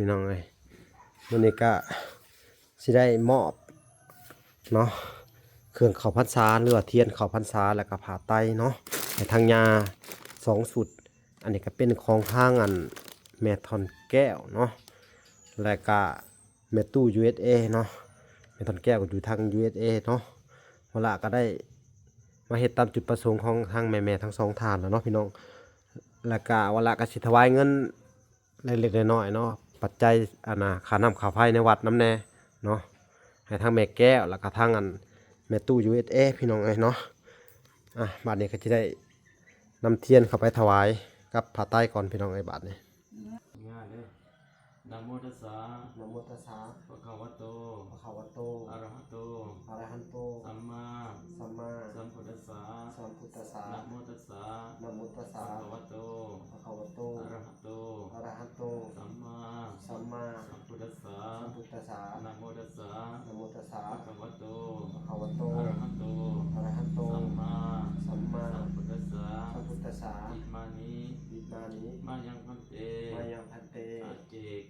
ພີ່ນ້ອງເອີຍ ມື້ນີ້ກະຊິໄດ້ມອບເນາະ ເຄື່ອງເຂົ້າພັນສາ ຫຼືວ່າທຽນເຂົ້າພັນສາ ແລ້ວກະຜ້າໄຕເນາະ ໃຫ້ທາງຍ່າສອງຊຸດ. ອັນນີ້ກະເປັນຂອງທາງອັນແມ່ທ່ອນແກ້ວເນາະ ແລ້ວກະ ແມ່ຕູ້ ຢູເອັສເອ ເນາະ ແມ່ທ່ອນແກ້ວກໍຢູ່ທາງ ຢູເອັສເອ ເນາະ. ວະລະກໍໄດ້ມາເຮັດຕາມຈຸດປະສົງຂອງທາງແມ່ໆທັງສອງທ່ານແລ້ວເນາະພີ່ນ້ອງ. ແລ້ວກະວະລະກໍຊິຖວາຍເງິນເລັກໆນ້ອຍໆເນາະ ປັດໄຈ ອັນນ່າ ຄ່ານ້ຳຄ່າໄຟໃນວັດນຳແດ່ເນາະ ໃຫ້ທາງແມ່ແກ້ວ ແລ້ວກະທາງອັນແມ່ຕູ້ ຢູເອັສເອ ພີ່ນ້ອງເອີຍເນາະ. ອ່ະ ບາດນີ້ກໍຊິໄດ້ນຳທຽນເຂົ້າໄປຖວາຍກັບຜ້າໄຕກ່ອນ ພີ່ນ້ອງເອີຍ ບາດນີ້. ງ່າຍເດີ. ນະໂມຕັດສະ ນະໂມຕັດສະ ພະຄະວະໂຕ ພະຄະວະໂຕ ອະລະຫະໂຕ ອະລະຫັນໂຕ ສຳມາ ສຳມາ ສຳພຸດທັດສະ ສຳພຸດທັດສະ ນະໂມຕັດສະ ນະໂມຕັດສະ ພະຄະວະໂຕ ພະຄະວະໂຕ ອະລະຫະໂຕ ອະລະຫະໂຕ ສຳມາ ສຳມາ ສຳພຸດທັດສະ ສຳພຸດທັດສະ ນະໂມຕັດສະ ນະໂມຕັດສະ ພະຄະວະໂຕ ພະຄະວະໂຕ ອະລະຫະໂຕ ອະລະຫະໂຕ ສຳມາ ສຳມາ ສຳພຸດທັດສະ ສຳພຸດທັດສະ ອິມານິ ອິມານິ ມາຍັງພັນເຕ ມາຍັງພັນເຕ ອາເຈກ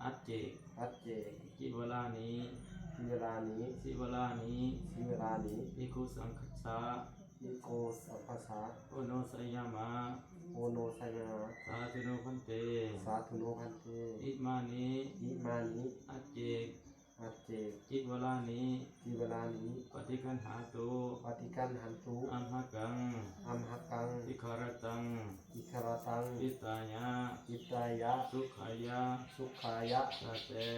ອັດເຈກ ອັດເຈກ ກິວະລານິ ກິວະລານິ ສິວະລານິ ສິວະລານິ ພິກຂຸສັງຄັດສະ ພິກຂຸສັງຄັດສະ ໂອໂນສະຍາມະ ໂອໂນສະຍາມະ ສາທຸໂນພັນເຕ ສາທຸໂນພັນເຕ ອິມານິ ອິມານິ ອັດເຈກ ອັດເຈກ ກິວະລານິ ກິວະລານິ ປະຕິຄັນຫາຕຸ ປະຕິຄັນຫັນຕຸ ອັມຫະກັງ ອັມຫະກັງ ທິກຂະຣະຕັງ ທິກຂະຣະຕັງ ວິດຕາຍະ ວິດຕາຍະ ສຸຂາຍະ ສຸຂາຍະ ຂ້າແຕ່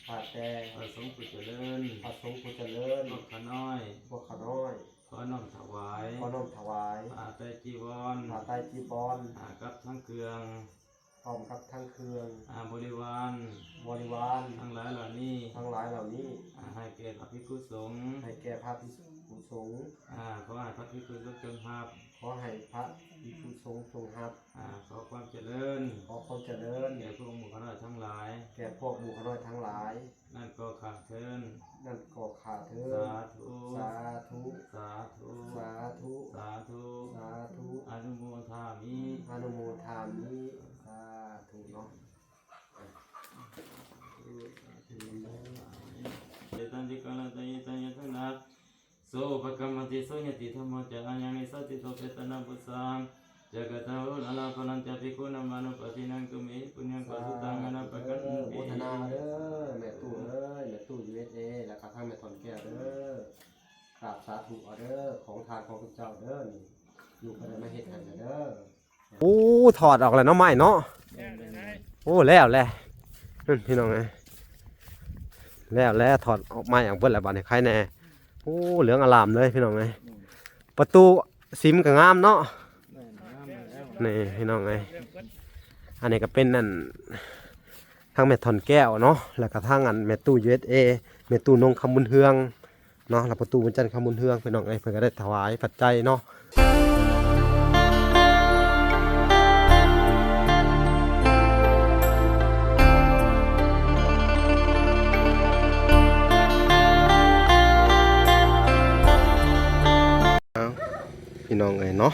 ຂ້າແຕ່ ພະສົງຜູ້ຈະເລີນ ພະສົງຜູ້ຈະເລີນ ພວກຂ້ານ້ອຍ ພວກຂ້ານ້ອຍ ຂໍນ້ອມຖວາຍ ຂໍນ້ອມຖວາຍ ຜ້າໄຕຈີວອນ ຜ້າໄຕຈີວອນ ອາ ກັບທັງເຄື່ອງ ພ້ອມກັບທັງເຄື່ອງ ອາ ບໍລິວານ ບໍລິວານ ທັງຫຼາຍເຫຼົ່ານີ້ ທັງຫຼາຍເຫຼົ່ານີ້ ອາ ໃຫ້ແກ່ພະພິກຂຸສົງ ໃຫ້ແກ່ພະພິກຂຸສົງ ອາ ຂໍໃຫ້ພະພິກຂຸສົງຈົ່ງຮັບ ຂໍໃຫ້ພະພິກຂຸສົງຈົ່ງຮັບ ອາ ຂໍຄວາມຈະເລີນ ຂໍຄວາມຈະເລີນ ແກ່ພວກໝູ່ຂ້ານ້ອຍທັງຫຼາຍ ແກ່ພວກໝູ່ຂ້ານ້ອຍທັງຫຼາຍ ນັ້ນກໍຂ້າເທີນ ນັ້ນກໍຂ້າເທີນ ສາທຸ ສາທຸ ສາທຸ ສາທຸ ສາທຸ ອະນຸໂມທາມິ ອະນຸໂມທາມິ ສາທຸເນາະ. ເດຕັນຕິກາລະຕະເຍຕັນຍະທັງນັກ ໂສ ປະກຳມະຕິ ໂສຍະຕິທຳໂມ ຈະອາຍັງນິສາຕິ ໂສ ເປຕານັງ ປຸສາ ຈັກກະຕາໂຫລາ ນາລາ ພະລັນຈະ ພິກຂຸນາມານຸປາທິນັງ ຕຸມເມຫິ ປຸນຍັງ ປະສຸຕັງ ອານັບປະກັນຕິ ໂມທະນາເດີ ແມ່ຕູ້ເອີຍ ແມ່ຕູ້ ຢູເອັສເອ ແລ້ວກະທັງແມ່ທ່ອນແກ້ວເດີ ກາບສາທຸເອົາເດີ ຂອງທານຂອງເຈົ້າເດີ ນີ້ ລູກກໍໄດ້ມາເຮັດໃຫ້ແລ້ວເດີ. ໂອ້ ຖອດອອກແລ້ວເນາະ ໄມ້ເນາະ. ໂອ້ ແລ້ວແຫຼະ ນັ້ນ ພີ່ນ້ອງເອີຍ ແລ້ວແຫຼະ ຖອດອອກໄມ້ອອກເບິດແລ້ວ ບາດນີ້ໃຄແດ່. ໂອ້ ເຫຼືອງອາລາມເລີຍ ພີ່ນ້ອງເອີຍ. ປະຕູຊິມກໍງາມເນາະ. ແມ່ນ ງາມແລ້ວ ນີ້ ພີ່ນ້ອງເອີຍ ອັນນີ້ກໍເປັນ ອັນ ທາງແມ່ທ່ອນແກ້ວເນາະ ແລ້ວກໍທາງ ອັນ ແມ່ຕູ້ ຢູເອັສເອ ແມ່ຕູ້ນົງຄຳບຸນເຮືອງ ເນາະ ແລ້ວປະຕູບຸນຈັນຄຳບຸນເຮືອງ ພີ່ນ້ອງເອີຍ ເພິ່ນກໍໄດ້ຖວາຍປັດໄຈເນາະ. ພີ່ນ້ອງເອີຍເນາະ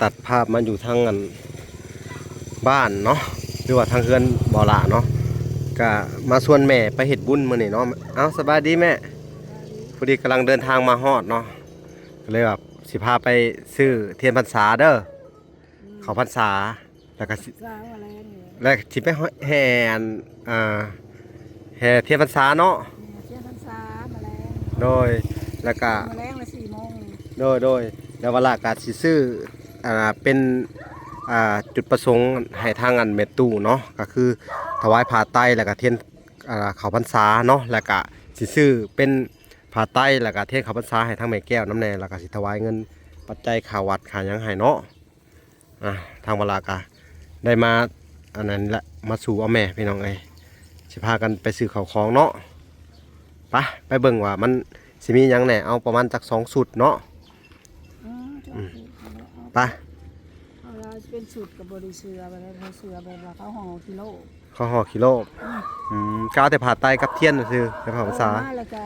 ຕັດພາບມາຢູ່ທາງ ອັນ ບ້ານເນາະ ຫຼືວ່າທາງເຮືອນບໍ່ຫຼ້າເນາະ ກະມາຊວນແມ່ໄປເຮັດບຸນມື້ນີ້ເນາະ. ເອົ້າ ສະບາຍດີແມ່. ພໍດີກຳລັງເດີນທາງມາຮອດເນາະ ກໍເລີຍວ່າຊິພາໄປຊື້ທຽນພັນສາເດີ ເຂົ້າພັນສາ ແລ້ວກໍຊິ ແລ້ວຊິໄປແຫ່ ອັນ ອ່າ ແຫ່ທຽນພັນສາເນາະ. ແຫ່ທຽນພັນສາມື້ແລງ ໂດຍ ແລ້ວກໍມື້ແລງລະສີ່ໂມງ. ໂດຍ ໂດຍ ແລ້ວວາລະກໍຊິຊື້ ອ່າ ເປັນ ອ່າ ຈຸດປະສົງໃຫ້ທາງ ອັນ ແມ່ຕູ້ເນາະ ກໍຄືຖວາຍຜ້າໄຕ ແລ້ວກໍທຽນ ອ່າ ເຂົ້າພັນສາເນາະ ແລ້ວກະຊິຊື້ເປັນຜ້າໄຕ ແລ້ວກະທຽນເຂົ້າພັນສາໃຫ້ທາງແມ່ແກ້ວນຳແດ່ ແລ້ວກະຊິຖວາຍເງິນປັດໄຈຄ່າວັດຄ່າຫຍັງໃຫ້ເນາະ. ອ່າ ທາງວາລະກະໄດ້ມາ ອັນນັ້ນແຫຼະ ມາສູ່ເອົາແມ່ ພີ່ນ້ອງເອີຍ ຊິພາກັນໄປຊື້ເຂົ້າຂອງເນາະ. ໄປ ໄປເບິ່ງວ່າມັນຊິມີຫຍັງແດ່ ເອົາປະມານຈັກສອງຊຸດເນາະ. ອືມ ອືມ ໄປ ເອົາລະເປັນຊຸດກໍບໍ່ໄດ້ເຊື່ອ ບໍ່ໄດ້ເຊື່ອແບບວ່າເຂົາຫໍ່ກິໂລ ເຂົາຫໍ່ກິໂລ. ອືມ ອືມ ກໍເອົາແຕ່ຜ້າໄຕກັບທຽນຊື່ ແຕ່ຜ້າພັນສາ ເອົາມາແລ້ວກໍ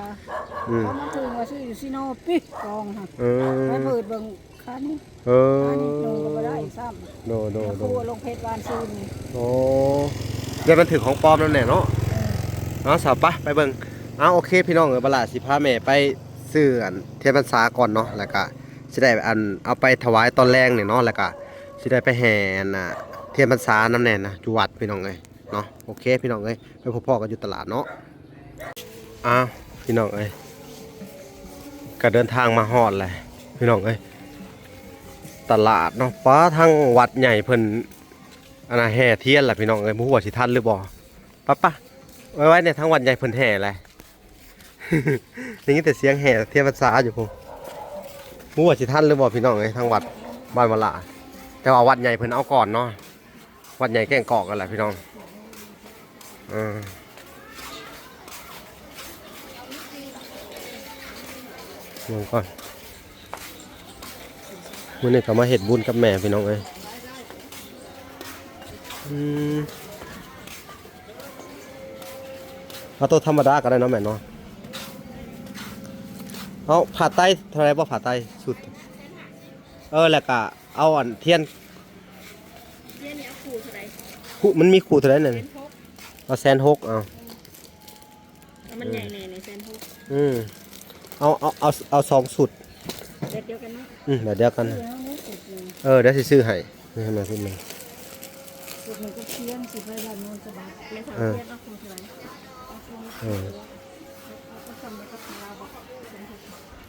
ອືມ ເອົາມາເພິ່ງວ່າຊື້ຢູ່ຊີໂນປິກອງຫັ້ນ. ເອີ ໄປເປີດເບິ່ງຄັນນີ້ ເອີ ຄັນນີ້ໜຸ່ງກໍບໍ່ໄດ້ຊ້ຳ. ໂດຍ ໂດຍ ໂດຍ ຄົວລົງເພັດວານຊືນນີ້. ໂອ້ ເອົາ ຢ່າມັນຖືກຂອງປອມນຳແດ່ເນາະ. ເອົາ ສາວ ປະ ໄປເບິ່ງ. ເອົາ ໂອເຄ ພີ່ນ້ອງເອີຍ ບັດລະຊິພາແມ່ໄປຊື້ອັນທຽນພັນສາກ່ອນເນາະ ແລ້ວກະຊິໄດ້ອັນເອົາໄປຖວາຍຕອນແລງນີ້ເນາະ ແລ້ວກະຊິໄດ້ໄປແຫ່ອັນນະ ທຽນພັນສານຳແດ່ນະ ຢູ່ວັດ ພີ່ນ້ອງເອີຍເນາະ. ໂອເຄ ພີ່ນ້ອງເອີຍ ໄປພົບພໍ້ກັນຢູ່ຕະຫຼາດເນາະ. ອ້າວ ພີ່ນ້ອງເອີຍ ກະເດີນທາງມາຮອດແລ້ວ ພີ່ນ້ອງເອີຍ ຕະຫຼາດເນາະ. ປາ ທາງວັດໃຫຍ່ເພິ່ນ ອັນນະ ແຫ່ທຽນລະ ພີ່ນ້ອງເອີຍ ບໍ່ຮູ້ວ່າຊິທັນຫຼືບໍ່. ປະ ປະ ໄວໆແດ່ ທາງວັດໃຫຍ່ເພິ່ນແຫ່ແລ້ວ ໄດ້ຍິນແຕ່ສຽງແຫ່ທຽນພັນສາຢູ່ພຸ້ນ. ບໍ່ຮູ້ວ່າຊິທັນຫຼືບໍ່ ພີ່ນ້ອງເອີຍ ທາງວັດບ້ານວະລາ ແຕ່ວ່າວັດໃຫຍ່ເພິ່ນເອົາກ່ອນເນາະ. ວັດໃຫຍ່ແກ້ງກອກນັ້ນແຫຼະ ພີ່ນ້ອງ. ເອີ ເບິ່ງກ່ອນ ມື້ນີ້ກໍມາເຮັດບຸນກັບແມ່ ພີ່ນ້ອງເອີຍ. ອືມ ເອົາໂຕທຳມະດາກໍໄດ້ເນາະແມ່ເນາະ. ເອົາຜ້າໄຕເທົ່າໃດບໍ່ ຜ້າໄຕຊຸດ? ເອີ ແລ້ວກະເອົາອັນທຽນ ທຽນນີ້ເອົາຄູ່ເທົ່າໃດ? ຄູ່ ມັນມີຄູ່ເທົ່າໃດນັ້ນ? ແສນຫົກ. ເອົາແສນຫົກ ເອົາ. ເອົາມັນໃຫຍ່ແດ່ນີ້ ແສນຫົກ. ອືມ ເອົາ ເອົາ ເອົາ ເອົາສອງຊຸດ ແບບດຽວກັນເນາະ. ອືມ ແບບດຽວກັນ. ເອີ ດຽວຊິຊື້ໃຫ້ ນີ້ໃຫ້ມາຊຸດໜຶ່ງ ຊຸດໜຶ່ງກັບທຽນ ຊິໄປບ້ານໂນນສະບາຍ. ແມ່ເຖົ້າທຽນເອົາຄູ່ເທົ່າໃດ? ເອີ ເອົາສ່ຳໃດກັບລາວບໍ່?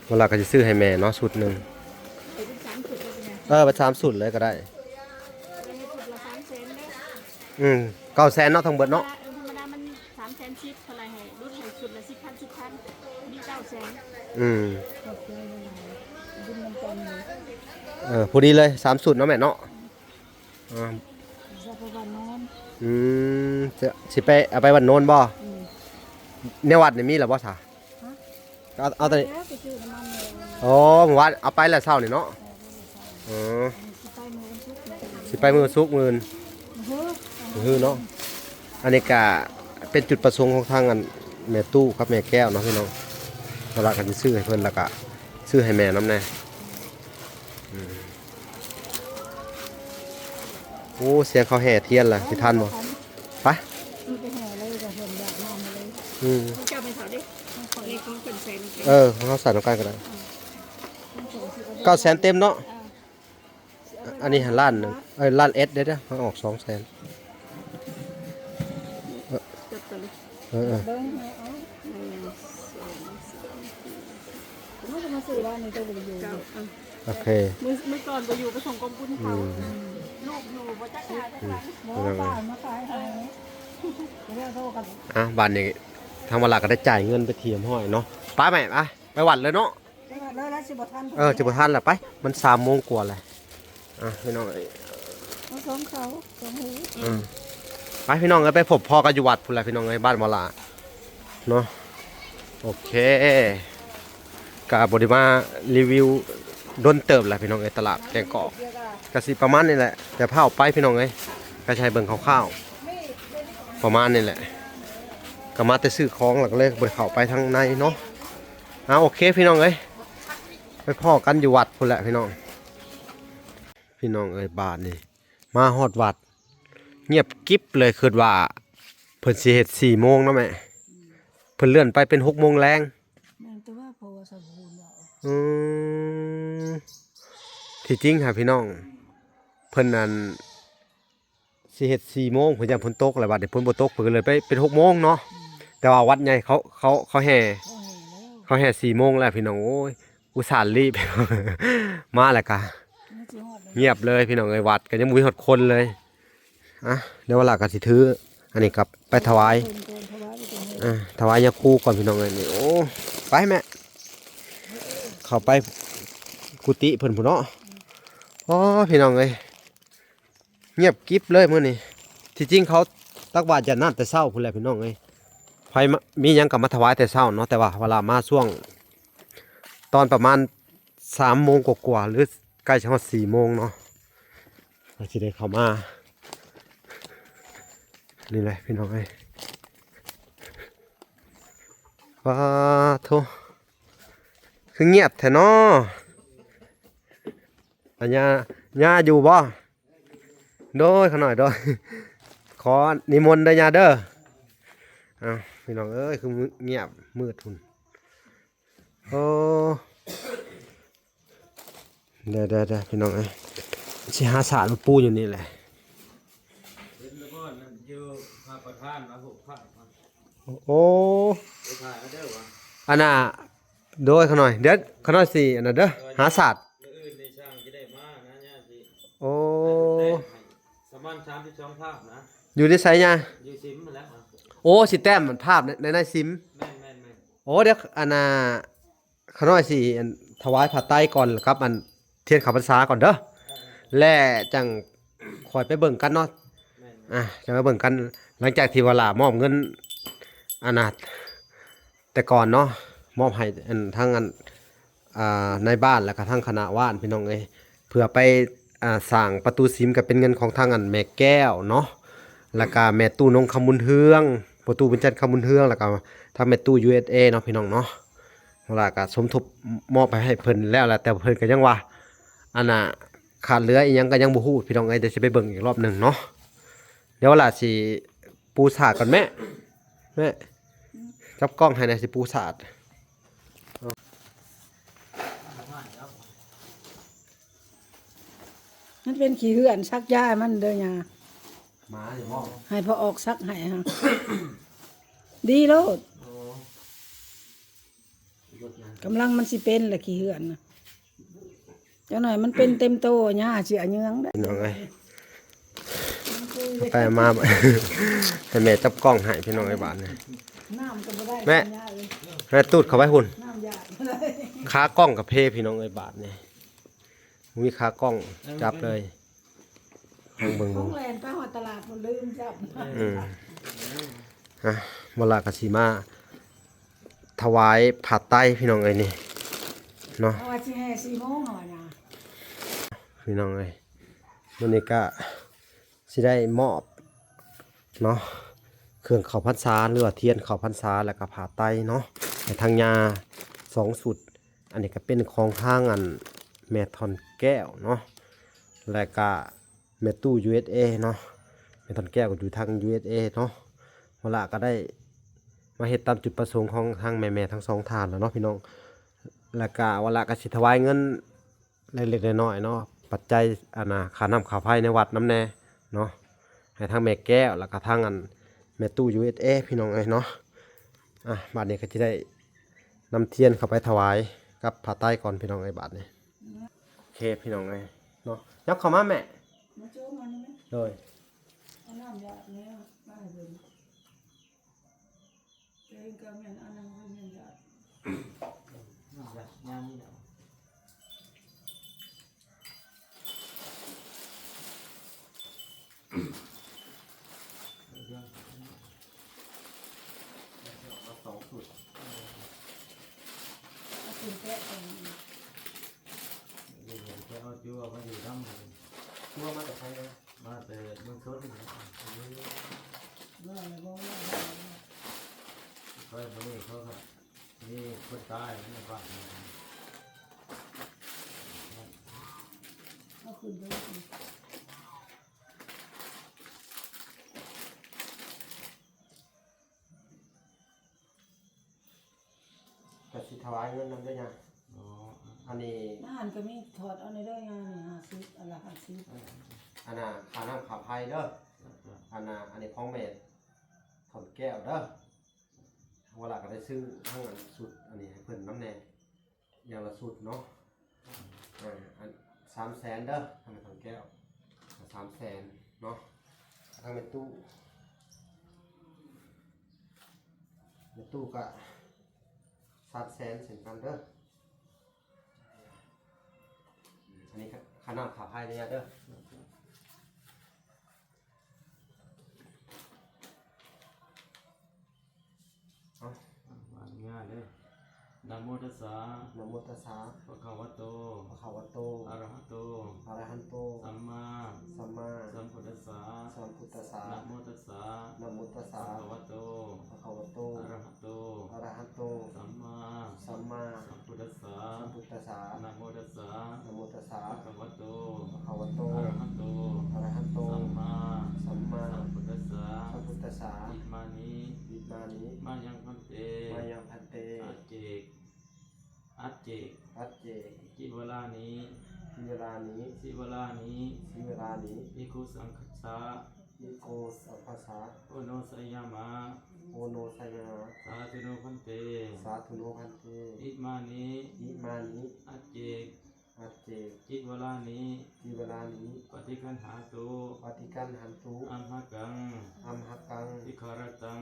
ວະລາກໍຊິຊື້ໃຫ້ແມ່ເນາະ ຊຸດໜຶ່ງ. ເອີ ເປັນສາມຊຸດບໍ່ເປັນຫຍັງ. ເອີ ເປັນສາມຊຸດເລີຍກໍໄດ້. ເຮັດຊຸດລະສາມແສນເດ້. ອືມ ເກົ້າແສນເນາະ ທັງເບິດເນາະ. ເອີ ທຳມະດາມັນສາມແສນສິບ ເທົ່າໃດໃຫ້ຫຼຸດໃຫ້ຊຸດລະສິບພັນ ສິບພັນ ມີເກົ້າແສນ. ອືມ ຂອບໃຈຫຼາຍໆ ບຸນນຳກັນເລີຍ. ເອີ ພໍດີເລີຍ ສາມຊຸດເນາະແມ່ເນາະ. ອ່າ ຊິເອົາໄປບ້ານໂນນ. ອືມ ຊິ ຊິໄປ ເອົາໄປບ້ານໂນນບໍ່? ອືມ ໃນວັດນີ້ມີແລ້ວບໍ່ຊະ? ຮະ? ເອົາ ເອົາແຕ່ ແລ້ວໄປຊື້ນ້ຳມັນເລີຍ. ອໍ ມື້ວານເອົາໄປແລ້ວເຊົ້ານີ້ເນາະ. ເອີ ເອີ ອັນນີ້ຊິໄປມື້ວັນສຸກ ຊິໄປມື້ວັນສຸກມື້ອື່ນ. ມື້ຮື ມື້ຮືເນາະ. ອັນນີ້ກະເປັນຈຸດປະສົງຂອງທາງອັນແມ່ຕູ້ກັບແມ່ແກ້ວເນາະ ພີ່ນ້ອງ. ເວລາກໍຊິຊື້ໃຫ້ເພິ່ນ ແລ້ວກະຊື້ໃຫ້ແມ່ນຳແດ່. ອືມ ໂອ້ ສຽງເຂົາແຫ່ທຽນລະ ຊິທັນບໍ່? ໄປ ໄປແຫ່ເລີຍ ເພິ່ນຢາກນຳເລີຍ. ອືມ ຂອງເຈົ້າແມ່ນເທົ່າໃດ? ນີ້ຂອງເພິ່ນໃສ່ນຳກັນ. ເອີ ຂອງເຮົາໃສ່ນຳກັນກໍໄດ້. ເກົ້າແສນເຕັມເນາະ. ອັນນີ້ຫັ້ນລ້ານໜຶ່ງ ເອີຍ ລ້ານເອັດເດ້ ເຮົາອອກສອງແສນ. ເອີ ເອີ ເອີ ເບິ່ງເອົາ ເຮົາຈະມາຊື້ວ່ານີ້ກໍບໍ່ໄດ້ຢູ່. ໂອເຄ ມື້ ມື້ກ່ອນບໍ່ຢູ່ ໄປສົ່ງກອງບຸນເຂົາ. ອືມ ລູກຢູ່ບໍ່ຈັກຫາຈັກຫຼັງ. ບໍ່ ປ້າມາຂາຍໃຫ້. ເອົາ ບາດນີ້ທາງວະລາກໍໄດ້ຈ່າຍເງິນໄປທີ່ຮຽບຮ້ອຍເນາະ. ໄປແມ່ ໄປ ໄປວັດເລີຍເນາະ. ເອີ ຊິບໍ່ທັນລະ ໄປ ມັນສາມໂມງກວ່າແລ້ວ. ອ່ະ ພີ່ນ້ອງເອີຍ ເອົາສອງເຂົາສອງຫູ. ເອີ ໄປ ພີ່ນ້ອງເອີຍ ໄປພົບພໍ້ກັນຢູ່ວັດພຸ້ນແຫຼະ ພີ່ນ້ອງເອີຍ ບ້ານວະລາເນາະ. ໂອເຄ ກະບໍ່ໄດ້ມາຣີວິວດົນເຕີບແລ້ວ ພີ່ນ້ອງເອີຍ ຕະຫຼາດແກ້ງກອກ ກະຊິປະມານນີ້ແຫຼະ. ແຕ່ພາອອກໄປ ພີ່ນ້ອງເອີຍ ກະຊິໃຫ້ເບິ່ງຄ່າວໆ ປະມານນີ້ແຫຼະ. ກະມາແຕ່ຊື້ຂອງ ແລ້ວກໍເລີຍບໍ່ໄດ້ເຂົ້າໄປທາງໃນເນາະ. ອ່າ ໂອເຄ ພີ່ນ້ອງເອີຍ ໄປພໍ້ກັນຢູ່ວັດພຸ້ນແຫຼະ ພີ່ນ້ອງ. ພີ່ນ້ອງເອີຍ ບາດນີ້ມາຮອດວັດ ງຽບກິບເລີຍ. ຄິດວ່າເພິ່ນຊິເຮັດສີ່ໂມງເນາະແມ່. ເພິ່ນເລື່ອນໄປເປັນຫົກໂມງແລງ. ແມ່ນ ແຕ່ວ່າເພາະວ່າສາວບຸນວ່າ ອືມ ທີ່ຈິງຫາ ພີ່ນ້ອງ ເພິ່ນນັ້ນ ຊິເຮັດສີ່ໂມງ ເພິ່ນຢ້ານຝົນຕົກ ແລ້ວບັດນີ້ຝົນບໍ່ຕົກ ເພິ່ນກໍເລີຍໄປເປັນຫົກໂມງເນາະ. ອືມ ແຕ່ວ່າວັດໃຫຍ່ເຂົາ ເຂົາ ເຂົາແຫ່ ເຂົາແຫ່ສີ່ໂມງແລ້ວ ພີ່ນ້ອງ. ໂອ້ຍ ອຸດສ່າລີບ ມາແລ້ວກະງຽບເລີຍ ພີ່ນ້ອງເອີຍ. ວັດກໍຍັງບໍ່ມີຮອດຄົນເລີຍ. ອ່ະ ດຽວວະລາກໍຊິຖືອັນນີ້ກັບໄປຖວາຍ ເອີ ຖວາຍຍາຄູກ່ອນ ພີ່ນ້ອງເອີຍ. ນີ້ ໂອ້ ໄປແມ່ ເຂົ້າໄປກຸຕິເພິ່ນພຸ້ນເນາະ. ໂອ້ ພີ່ນ້ອງເອີຍ ງຽບກິບເລີຍມື້ນີ້. ທີ່ຈິງເຂົາຕັກບາດຢາດນ້ຳແຕ່ເຊົ້າພຸ້ນແຫຼະ ພີ່ນ້ອງເອີຍ. ໃຜມາ ມີຫຍັງກໍມາຖວາຍແຕ່ເຊົ້າເນາະ. ແຕ່ວ່າເວລາມາຊ່ວງຕອນປະມານສາມໂມງກວ່າໆ ຫຼື ໃກ້ຊິຮອດສີ່ໂມງເນາະ ກໍຊິໄດ້ເຂົ້າມາ ນີ້ແຫຼະ ພີ່ນ້ອງເອີຍ. ປາໂທ້ ຄືງຽບແທ້ເນາະ. ອາ ຍ່າ ຍ່າຢູ່ບໍ່? ໂດຍ ຂ້ານ້ອຍ ໂດຍ. ຂໍນິມົນເດີຍ່າເດີ. ເອົ້າ ພີ່ນ້ອງເອີຍ ຄືງຽບມືດພຸ້ນ. ໂອ້ ເດີໆໆ ພີ່ນ້ອງເອີຍ ຊິຫາສາດມາປູຢູ່ນີ້ແຫຼະ. ເຫັນແລ້ວບໍ່ ຢູ່ພະປະທານມາຫົກພັນ. ໂອ້ ໄປຖ່າຍເອົາເດີວ່າ ອັນນ່າ ໂດຍ ຂ້ານ້ອຍ ດຽວຂ້ານ້ອຍຊິອັນນັ້ນເດີ ເອີ ຫາສາດ. ມື້ອື່ນນີ້ຊ່າງຈະໄດ້ມານະ ຍາຊິ ໂອ້ ປະມານສາມສິບສອງພາບນະ. ຢູ່ໃນໃສຍ່າ? ຢູ່ສິມຫັ້ນແຫຼະ. ໂອ້ ຊິແຕ້ມພາບໃນ ໃນ ໃນສິມ. ແມ່ນໆໆ. ໂອ້ ດຽວ ອັນນ່າ ຂ້ານ້ອຍຊິ ອັນ ຖວາຍຜ້າໄຕກ່ອນ ກັບ ອັນ ທຽນເຂົ້າພັນສາກ່ອນເດີ ແລະ ຈັ່ງຄ່ອຍໄປເບິ່ງກັນເນາະ. ແມ່ນໆ. ອ່າ ຈັ່ງໄປເບິ່ງກັນ ຫຼັງຈາກທີ່ວ່າຫຼ້າມອບເງິນ ອັນນ່າ ແຕ່ກ່ອນເນາະ ມອບໃຫ້ ອັນ ທາງ ອັນ ອ່າ ນາຍບ້ານ ແລ້ວກໍທາງຄະນະບ້ານ ພີ່ນ້ອງເອີຍ ເພື່ອໄປ ອ່າ ສ້າງປະຕູສິມ ກໍເປັນເງິນຂອງທາງ ອັນ ແມ່ແກ້ວເນາະ ແລ້ວກໍແມ່ຕູ້ນົງຄຳບຸນເຮືອງ ພໍ່ຕູ້ບຸນຈັນຄຳບຸນເຮືອງ ແລ້ວກໍທາງແມ່ຕູ້ ຢູເອສເອ ເນາະ ພີ່ນ້ອງເນາະ. ເວລາກໍສົມທົບມອບໃຫ້ເພິ່ນແລ້ວແຫຼະ ແຕ່ເພິ່ນກໍຍັງວ່າ ອັນນ່າ ຂາດເຫຼືອອີ່ຫຍັງກໍຍັງບໍ່ຮູ້ ພີ່ນ້ອງເອີຍ ດຽວຊິໄປເບິ່ງອີກລອບໜຶ່ງເນາະ. ດຽວເວລາຊິປູສາດກ່ອນແມ່ ແມ່ ຈັບກ້ອງໃຫ້ແດ່ ຊິປູສາດ. ມັນເປັນຂີ້ເຫື່ອນ ສັກຢາມັນເດີຍ່າ. ໝານີ້ບໍ່? ໃຫ້ພໍ່ອອກສັກໃຫ້ຫັ້ນ ດີໂລດ. ໂອ້ ກຳລັງມັນຊິເປັນແຫຼະ ຂີ້ເຫື່ອນນະ. ຈັກໜ້ອຍມັນເປັນເຕັມໂຕ ຫຍ້າຊິອາເຍືອງເດ້ ພີ່ນ້ອງເອີຍ. ເອົາໄປເອົາມາ ໃຫ້ແມ່ຈັບກ້ອງໃຫ້ ພີ່ນ້ອງເອີຍ ບາດນີ້. ນ້ຳກໍບໍ່ໄດ້ ແມ່ ຫຍ້າເອີຍ ແມ່ຕູດເຂົ້າໄວ້ພຸ້ນ ນ້ຳຢາດບໍ່ໄດ້. ຂາກ້ອງກະເພ ພີ່ນ້ອງເອີຍ ບາດນີ້ ບໍ່ມີຂາກ້ອງ ເອີ ຈັບເລີຍ. ເບິ່ງ ເບິ່ງ ເບິ່ງ ຂອງແລ່ນໄປຮອດຕະຫຼາດພຸ້ນ ລືມຈັບ. ອືມ ອ່ະ ບໍ່ລະກໍຊິມາຖວາຍຜ້າໄຕ ພີ່ນ້ອງເອີຍ ນີ້ເນາະ. ເພາະວ່າຊິແຫ່ສີ່ໂມງເນາະ ພີ່ນ້ອງເອີຍ. ມື້ນີ້ກໍຊິໄດ້ມອບເນາະ ເຄື່ອງເຂົ້າພັນສາ ຫຼືວ່າທຽນເຂົ້າພັນສາ ແລ້ວກໍຜ້າໄຕເນາະ ໃຫ້ທາງຍ່າສອງຊຸດ. ອັນນີ້ກໍເປັນຂອງທາງ ອັນ ແມ່ທ່ອນແກ້ວເນາະ ແລ້ວກະແມ່ຕູ້ ຢູເອສເອ ເນາະ. ແມ່ທ່ອນແກ້ວກໍຢູ່ທາງ ຢູເອສເອ ເນາະ. ວະລະກໍໄດ້ມາເຮັດຕາມຈຸດປະສົງຂອງທາງແມ່ໆທັງສອງທ່ານແລ້ວເນາະ ພີ່ນ້ອງ. ແລ້ວກະວະລະກໍຊິຖວາຍເງິນເລັກໆນ້ອຍໆເນາະ ປັດໄຈ ອັນນ່າ ຄ່ານ້ຳຄ່າໄຟໃນວັດນຳແດ່ເນາະ ໃຫ້ທາງແມ່ແກ້ວ ແລ້ວກະທາງ ອັນ ແມ່ຕູ້ ຢູເອສເອ ພີ່ນ້ອງເອີຍເນາະ. ອ່ະ ບາດນີ້ກໍຊິໄດ້ນຳທຽນເຂົ້າໄປຖວາຍກັບຜ້າໄຕກ່ອນ ພີ່ນ້ອງເອີຍ ບາດນີ້. ໂອເຄ ພີ່ນ້ອງເອີຍເນາະ ຍັບເຂົ້າມາແມ່ ມາໂຈມອັນນີ້ແມ່ ໂດຍ ເອົານ້ຳຢາດແດ່ມາໃຫ້ເພິ່ນ ແຕ່ເຫັນກໍແມ່ນອັນນັ້ນເພິ່ນຍັງຢາດ ນ້ຳຢາດຍາມນີ້ແຫຼະ. ເອົາສອງຊຸດ ເອົາຂຶ້ນແປະກ່ອນ ເອົາຈັ່ວມາຢູ່ນຳ ຈັ່ວມາແຕ່ໃສນະ? ມາແຕ່ເມືອງຊົນນີ້ແຫຼະ. ເອີ ເມື່ອແລ້ວບໍ່ ເມື່ອແລ້ວ ໄປມື້ນີ້ເຂົາກໍມີຄົນຕາຍໃນບ້ານ ເອົາຂຶ້ນໄປ ກໍຊິຖວາຍເງິນນຳເດີຍາ. ອໍ ອັນນີ້ ໃນຫັ້ນກໍມີ ຖອດເອົາໃນເດີຍານີ້ ຫ້າສິບ ອັນລະຫ້າສິບ ເອີ ອັນນ່າ ຄ່ານ້ຳຄ່າໄຟເດີ. ເອີ ອັນນ່າ ອັນນີ້ຂອງແມ່ທ່ອນແກ້ວເດີ. ເວລາກໍໄດ້ຊື້ທັງອັນຊຸດອັນນີ້ໃຫ້ເພິ່ນນຳແດ່ ຢ່າງລະຊຸດເນາະ. ອ່າ ອັນ ສາມແສນເດີ ທາງແມ່ທ່ອນແກ້ວ ສາມແສນເນາະ. ທາງແມ່ຕູ້ ແມ່ຕູ້ກະສາມແສນເຊັ່ນກັນເດີ. ອັນນີ້ຄ່າ ຄ່ານ້ຳຄ່າໄຟເດີຍາເດີ. ເອົາ ອ່າ ວ່າງ່າຍເດີ. ນະໂມຕັດສະ ນະໂມຕັດສະ ພະຄະວະໂຕ ພະຄະວະໂຕ ອະຣະຫະໂຕ ອະຣະຫະໂຕ ສຳມາ ສຳມາ ສຳພຸດທັດສະ ສຳພຸດທັດສະ ນະໂມຕັດສະ ນະໂມຕັດສະ ພະຄະວະໂຕ ພະຄະວະໂຕ ອະຣະຫະໂຕ ອະຣະຫະໂຕ ສຳມາ ສຳມາ ສຳພຸດທັດສະ ສຳພຸດທັດສະ ນະໂມຕັດສະ ນະໂມຕັດສະ ພະຄະວະໂຕ ພະຄະວະໂຕ ອະຣະຫະໂຕ ອະຣະຫະໂຕ ສຳມາ ສຳມາ ສຳພຸດທັດສະ ຕະສາ ອິມານິ ອິມານິ ມາຍັງພັນເຕ ມາຍັງພັນເຕ ອາເຈກ ອັດເຈກ ອັດເຈກ ຈິວະລານິ ຈິວະລານິ ຊີວະລານິ ຊີວະລານິ ພິກຂຸສັງຄັດສະ ພິກຂຸສັງຄັດສະ ໂອໂນສະຍາມະ ໂອໂນສະຍາມະ ສາທຸໂນພັນເຕ ສາທຸໂນພັນເຕ ອິມານິ ອິມານິ ອັດເຈກ ອັດເຈກ ຈິວະລານິ ຈິວະລານິ ປະຕິຄັນຫາຕຸ ປະຕິຄັນຫັນຕຸ ອັມຫະກັງ ອັມຫະກັງ ທິກຂະຣະຕັງ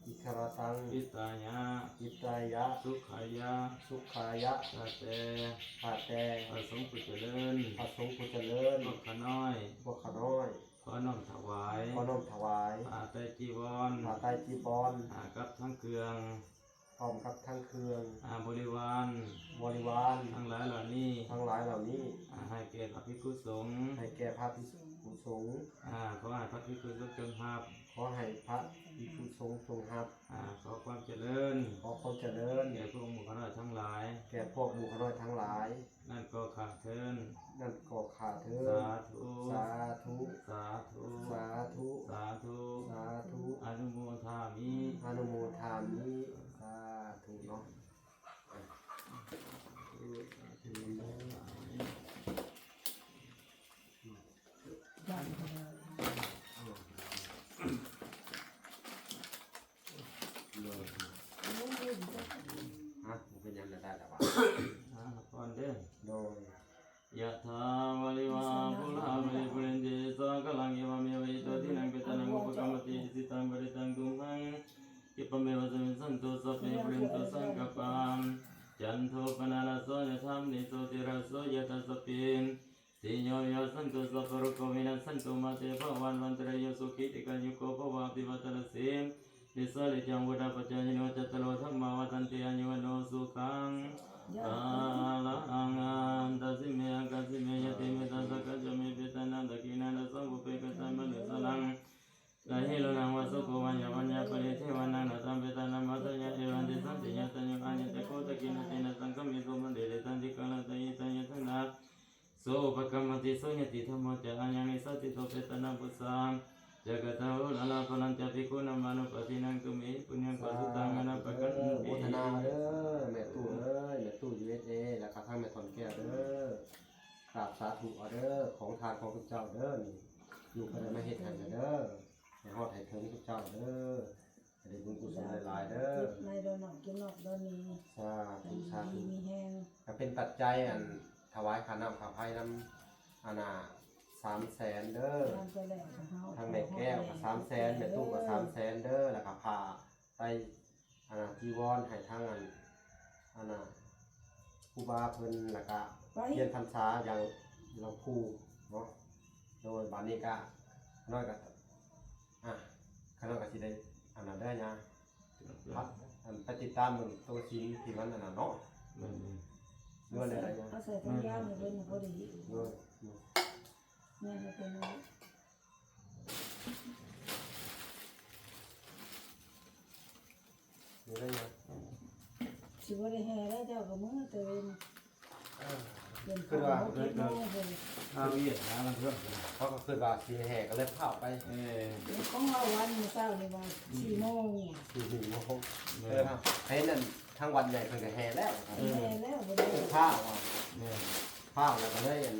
ທິກຂະຣະຕັງ ວິດຕາຍະ ວິດຕາຍະ ສຸຂາຍະ ສຸຂາຍະ ຂ້າແຕ່ ຂ້າແຕ່ ພະສົງຜູ້ຈະເລີນ ພະສົງຜູ້ຈະເລີນ ພວກຂ້ານ້ອຍ ພວກຂ້ານ້ອຍ ຂໍນ້ອມຖວາຍ ຂໍນ້ອມຖວາຍ ຜ້າໄຕຈີວອນ ຜ້າໄຕຈີວອນ ອາ ກັບທັງເຄື່ອງ ພ້ອມກັບທັງເຄື່ອງ ອາ ບໍລິວານ ບໍລິວານ ທັງຫຼາຍເຫຼົ່ານີ້ ທັງຫຼາຍເຫຼົ່ານີ້ ອາ ໃຫ້ແກ່ພະພິກຂຸສົງ ໃຫ້ແກ່ພະພິກຂຸສົງ ອາ ຂໍໃຫ້ພະພິກຂຸສົງຈົ່ງຮັບ ຂໍໃຫ້ພະພິກຂຸສົງຈົ່ງຮັບ ອາ ຂໍຄວາມຈະເລີນ ຂໍຄວາມຈະເລີນ ແກ່ພວກໝູ່ຂ້ານ້ອຍທັງຫຼາຍ ແກ່ພວກໝູ່ຂ້ານ້ອຍທັງຫຼາຍ ນັ້ນກໍຂ້າເທີນ ນັ້ນກໍຂ້າເທີນ ສາທຸ ສາທຸ ສາທຸ ສາທຸ ສາທຸ ອະນຸໂມທາມິ ອະນຸໂມທາມິ ສາທຸເນາະ ຮະ ບໍ່ເປັນຫຍັງ ໄດ້ແລ້ວຫວາ ອ່າ ກ່ອນເດີ້ ໂດຍ ຍະຖາ ວາລິວະຫາ ປູລາ ປະລິປູເຣນຕິ ສາຄະລັງ ເອວະເມວະ ອິໂຕ ທິນັງ ເປຕານັງ ອຸປະກຳມະຕິ ອິຊິຕັງ ປະຕິຕັງ ຕຸມຫັງ ຂິບປະເມວະ ສະມິຊສັນຕຸ ສັບເພ ປູເຣນຕຸ ສັງກະປາ ຈັນໂທ ປະນະລະໂສ ຍະຖາ ມະນີ ໂຊຕິລະໂສ ຍະຖາ ສັບພີ ຕິໂຍ ວິວັດສັນຕຸ ສັບພະໂລໂກ ວິນັດສັນຕຸ ມາເຕ ພະວັດວັນຕະຣາໂຍ ສຸຂີ ດີກາຍຸໂກ ພະວາ ອະພິວາທະນະສີລິສານິຈັງ ວຸດທາປະຈາຍິໂນ ຈັດຕາໂລ ທຳມາ ວັດທັນຕິ ອາຍຸ ວັນໂນ ສຸຂັງ ພະລັງ ອັນຕະສິເມ ອາກາສິເມ ຍະຕິເມ ຕະສະກະຈະເມ ເປຕານັງ ດາກຂິນານະສັງ ປຸບເປ ກະຕາມະນຸດສານັງ ສະຫິໂຣນາງ ວາສຸໂກ ວາຍາວັນຍາ ປະລິເທວະນາງ ນາຕາເປຕານັງ ມາທະຍາ ເອວັນຕິສັນຕິ ຍະຕະໂຍ ອາຍະຕະໂກ ດາກຂິນາທິນະສັງຄະເມ ໂສ ພັນເດ ເດຊາທິກາລັນຕະຫິຕາຍະທັງນາ ໂສ ອຸປະກຳມະຕິ ໂສ ຍະຕິທຳໂມ ຈະ ອາຍັງ ນິສາສິໂຕ ເປຕານັງ ປຸຊາ ຈະກະຕາ ໂອລາລາ ພະລັນຈະ ພິກຂຸນາມານຸປາທິນັງ ຕຸມເມ ປຸນຍັງ ປະສຸຕັງ ອະນາປະການ ສາທຸເດີ ໂມທະນາເດີ ແມ່ຕູ້ເອີຍ ແມ່ຕູ້ ຢູເອສເອ ແລ້ວກະທັງແມ່ທອນແກ້ວເດີ ກາບສາທຸເອົາເດີ ຂອງທານຂອງທຸກເຈົ້າເດີ ນີ້ ລູກກະໄດ້ມາເຮັດໃຫ້ແລ້ວເດີ ໃຫ້ຮອດໃຫ້ເຖິງທຸກເຈົ້າເດີ ໃຫ້ໄດ້ບຸນກຸສົນຫຼາຍໆເດີ ເກັບໃນດອນໜອກ ເກັບນອກດອນນີ້ ສາທຸ ສາທຸ ຢູ່ດີມີແຮງ ກະເປັນປັດໄຈ ອັນ ຖວາຍຄ່ານ້ຳຄ່າໄຟນຳ ອັນນ່າ ສາມແສນເດີ ທາງແມ່ແກ້ວກະສາມແສນ ແມ່ຕູ້ກະສາມແສນເດີ ແລ້ວກະຜ້າໄຕ ອັນນ່າ ຈີວອນໃຫ້ທາງ ອັນ ອັນນ່າ ຄູບາເພິ່ນ ແລ້ວກະ ໄປ ພຽນພັນສາຢ່າງລຳພູເນາະ ໂດຍບາດນີ້ກະ ຂ້ານ້ອຍກະ ອ່າ ຂ້ານ້ອຍກະຊິໄດ້ ອັນນັ້ນເດີຍາ ພັດ ອັນ ໄປຕິດຕາມເບິ່ງໂຕສິນທີ່ມັນ ອັນນັ້ນເນາະ ແມ່ນໆ ຫຼືວ່າແນວໃດຍາ ເອົາໃສ່ຖົງຢາງໃຫ້ເພິ່ນ ພໍດີ ໂດຍ ແມ່ນ ເພິ່ນ ນີ້ໄດ້ຍັງ ຊິບໍ່ໄດ້ແຫ່ແລ້ວ ເຈົ້າກໍເມືອແຕ່ເວັນ ເອີ ເປັນ ຄິດວ່າ ເຈັດໂມງພຸ້ນ ຫາວຽກຫາລາງເທື່ອ ເຂົາກໍຄິດວ່າຊິແຫ່ກໍເລີຍພ້າວໄປ ເອີ ຂອງລາວວັນມື້ເຊົ້ານີ້ວ່າ ອືມ ສີ່ໂມງ ສີ່ໂມງ ເອີ ເຫັນອັນທາງວັດໃຫຍ່ເພິ່ນກໍແຫ່ແລ້ວ ເອີ ແຫ່ແລ້ວ ພ້າວ ແມ່ນ ພ້າວແລ້ວກໍເລີຍອັນ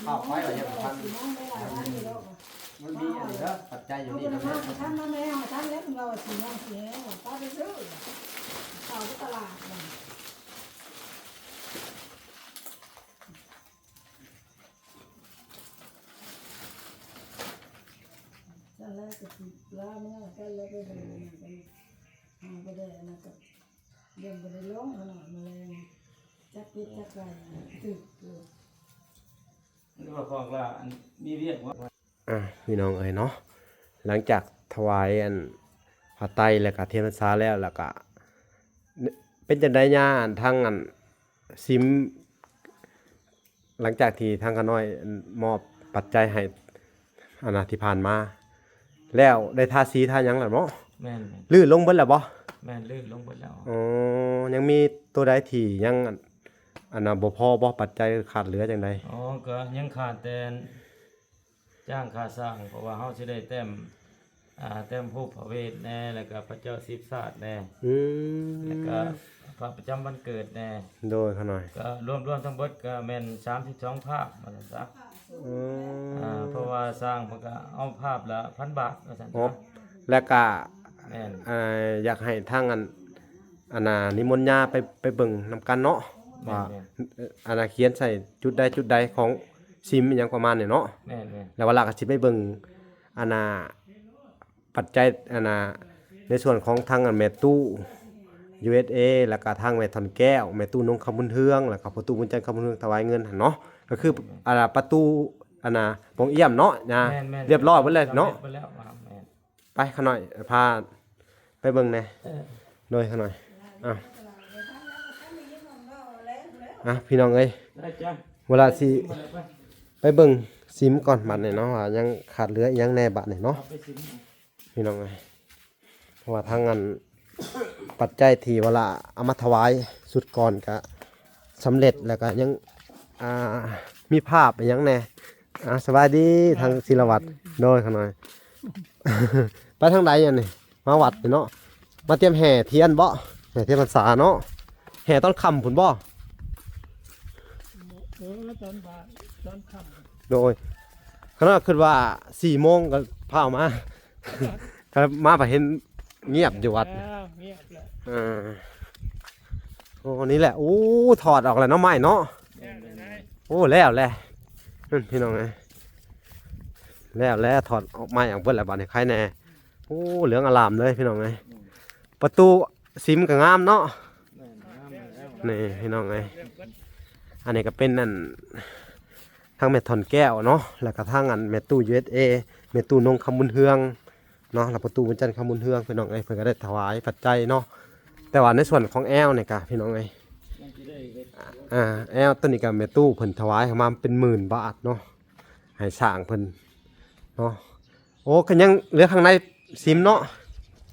ພ້າວໄປວ່າຍັງບໍ່ທັນ ມັນມີອັນນີ້ເດີ ປັດໄຈຢູ່ນີ້ນຳ ທຳນຳແມ່ ທຳແລ້ວເພິ່ນວ່າວ່າຊິຍັງຊິແຫ່ ພາໄປຊື້ ເຂົ້າໄປຕະຫຼາດ ຊັ້ນແລ້ວກໍຊິລາເມືອກັນ ແລ້ວໄປເບິ່ງນັ້ນໄປ ຫາບໍ່ໄດ້ອັນນັ້ນກໍ ຍັງບໍ່ໄດ້ລົງຫັ້ນນະ ມະແລງ ຈັກເປັດຈັກໄກ່ ຕຶກຢູ່ ຫຼືວ່າຂອງລາ ອັນ ມີວຽກບໍ່? ອ່າ ພີ່ນ້ອງເອີຍເນາະ ຫຼັງຈາກຖວາຍ ອັນ ຜ້າໄຕ ແລ້ວກະທຽນພັນສາແລ້ວ ແລ້ວກະ ເປັນຈັ່ງໃດຍາ ອັນ ທາງ ອັນ ຊິມ ຫຼັງຈາກທີ່ທາງຂ້ານ້ອຍ ອັນ ມອບປັດໄຈໃຫ້ ອັນນ່າ ທີ່ຜ່ານມາ ແລ້ວໄດ້ທາສີທາຫຍັງແລ້ວເນາະ? ແມ່ນໆ ລື່ນລົງເບິດແລ້ວບໍ່? ແມ່ນ ລື່ນລົງເບິດແລ້ວ ອໍ ຍັງມີໂຕໃດທີ່ຍັງ ອັນ ອັນນ່າ ບໍ່ພໍບໍ່ ປັດໄຈຂາດເຫຼືອຈັ່ງໃດ? ອໍ ກໍຍັງຂາດແຕ່ຈ້າງຄ່າສ້າງ ເພາະວ່າເຮົາຊິໄດ້ແຕ້ມ ອ່າ ແຕ້ມຮູບພະເວດແດ່ ແລ້ວກໍພະເຈົ້າສິບຊາດແດ່ ອືມ ແລ້ວກໍພະປະຈຳວັນເກີດແດ່ ໂດຍ ຂະນ້ອຍ ກໍລວມໆທັງເບິດກໍແມ່ນສາມສິບສອງພາບວ່າຊັ້ນຊະ ອືມ ອ່າ ເພາະວ່າສ້າງເພິ່ນກໍເອົາພາບລະພັນບາດວ່າຊັ້ນຊະ ແລ້ວກໍ ແມ່ນ ອ່າ ຢາກໃຫ້ທາງອັນ ອັນນ່າ ນິມົນຍາໄປ ໄປເບິ່ງນຳກັນເນາະ ແມ່ນໆ ວ່າ ອັນນ່າ ຂຽນໃສ່ຈຸດໃດຈຸດໃດຂອງຊິມອີ່ຫຍັງປະມານນີ້ເນາະ ແມ່ນໆ ແລ້ວວາລະກໍຊິໄປເບິ່ງ ອັນນ່າ ປັດໄຈ ອັນນ່າ ໃນສ່ວນຂອງທາງອັນແມ່ຕູ້ ຢູເອສເອ ແລ້ວກໍທາງແມ່ທ່ອນແກ້ວ ແມ່ຕູ້ນົງຄຳບຸນເຮືອງ ແລ້ວກໍພໍ່ຕູ້ບຸນຈັນຄຳບຸນເຮືອງຖວາຍເງິນຫັ້ນເນາະ ກໍຄື ແມ່ນໆ ອັນນ່າ ປະຕູ ອັນນ່າ ປ່ອງອ້ຽມເນາະ ນະ ແມ່ນໆ ລຽບຮ້ອຍເບິດແລ້ວເນາະ ສຳເລັດເບິດແລ້ວ ອ່າ ແມ່ນ ໄປຂະນ້ອຍ ພາໄປເບິ່ງແດ່ ເອີ ໂດຍຂະນ້ອຍ ອ່າ ອ່ະ ພີ່ນ້ອງເອີຍ ໄດ້ຈ້ະ ເວລາຊິໄປເບິ່ງຊິມກ່ອນບາດນີ້ເນາະ ວ່າຍັງຂາດເຫຼືອອີ່ຫຍັງແດ່ບາດນີ້ເນາະ ເອົາໄປຊິມ ພີ່ນ້ອງເອີຍ ເພາະວ່າທາງອັນ ປັດໄຈທີ່ວາລະເອົາມາຖວາຍຊຸດກ່ອນກະສຳເລັດ ແລ້ວກະຍັງ ອ່າ ມີພາບອີ່ຫຍັງແດ່ ອ່າ ສະບາຍດີ ທາງສິລະວັດ ໂດຍ ຂະນ້ອຍ ໄປທາງໃດອັນນີ້ ມາວັດນີ້ເນາະ ມາຕຽມແຫ່ທຽນບໍ ແຫ່ທຽນພັນສາເນາະ ແຫ່ຕອນຄ່ຳພຸ້ນບໍ ເອີ ຕອນບ່າຍ ຕອນຄ່ຳ ໂດຍ ຂະນ້ອຍຄິດວ່າສີ່ໂມງກໍພາວມາ ມາໄປເຫັນງຽບຢູ່ວັດ ອ້າວ ງຽບແລ້ວ ເອີ ໂອ້ ນີ້ແຫຼະ ໂອ້ ຖອດອອກແລ້ວເນາະ ໄມ້ເນາະ ແມ່ນແລ້ວ ໂອ້ ແລ້ວແຫຼະ ນັ້ນ ພີ່ນ້ອງເອີຍ ແລ້ວແຫຼະ ຖອດອອກໄມ້ອອກເບິດແລ້ວ ບາດນີ້ໃຄແດ່ ໂອ້ ເຫຼືອງອາລາມເລີຍ ພີ່ນ້ອງເອີຍ ອືມ ປະຕູຊິມກໍງາມເນາະ ແມ່ນ ງາມແລ້ວ ນີ້ ພີ່ນ້ອງເອີຍ ອັນນີ້ກໍເປັນອັນ ທາງແມ່ທ່ອນແກ້ວເນາະ ແລ້ວກໍທາງອັນແມ່ຕູ້ ຢູເອສເອ ແມ່ຕູ້ນົງຄຳບຸນເຮືອງເນາະ ແລ້ວປະຕູບຸນຈັນຄຳບຸນເຮືອງ ພີ່ນ້ອງເອີຍ ເພິ່ນກໍໄດ້ຖວາຍປັດໄຈເນາະ ແຕ່ວ່າໃນສ່ວນຂອງແອວນີ້ກະ ພີ່ນ້ອງເອີຍ ຍັງຊິໄດ້ເຮັດ ອ່າ ແອວຕົວນີ້ກະແມ່ຕູ້ເພິ່ນຖວາຍເຂົ້າມາເປັນໝື່ນບາດເນາະ ໃຫ້ສ້າງເພິ່ນເນາະ ໂອ້ ກໍຍັງເຫຼືອຂ້າງໃນຊິມເນາະ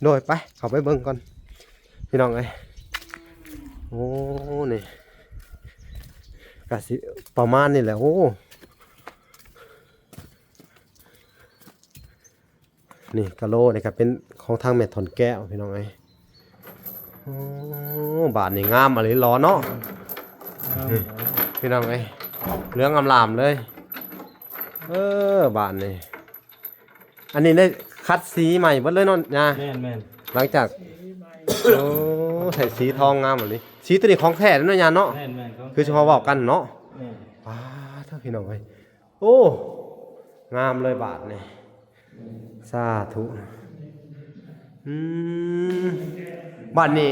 ໂດຍ ໄປ ເຂົ້າໄປເບິ່ງກ່ອນ ພີ່ນ້ອງເອີຍ ໂອ້ ນີ້ ກະຊິປະມານນີ້ແຫຼະ ໂອ້ ນີ້ກະໂລນີ້ກະເປັນຂອງທາງແມ່ທ່ອນແກ້ວ ພີ່ນ້ອງເອີຍ ໂອ້ ບາດນີ້ງາມອີ່ຫຼີຫຼໍເນາະ ງາມ ພີ່ນ້ອງເອີຍ ເຫຼືອງອາລາມເລີຍ ເອີ ບາດນີ້ ອັນນີ້ໄດ້ຂັດສີໃໝ່ເບິດເລີຍເນາະ ຍາ ແມ່ນໆ ຫຼັງຈາກ ໂອ້ ໃສ່ສີທອງງາມແບບນີ້ ສີຕົວນີ້ຂອງແທ້ເນາະ ຍາເນາະ ແມ່ນໆ ຂອງແທ້ ຄືສະເພາະເວົ້າກັນເນາະ ແມ່ນ ປາດເທີ ພີ່ນ້ອງເອີຍ ໂອ້ ງາມເລີຍບາດນີ້ ສາທຸ ອືມ ບາດນີ້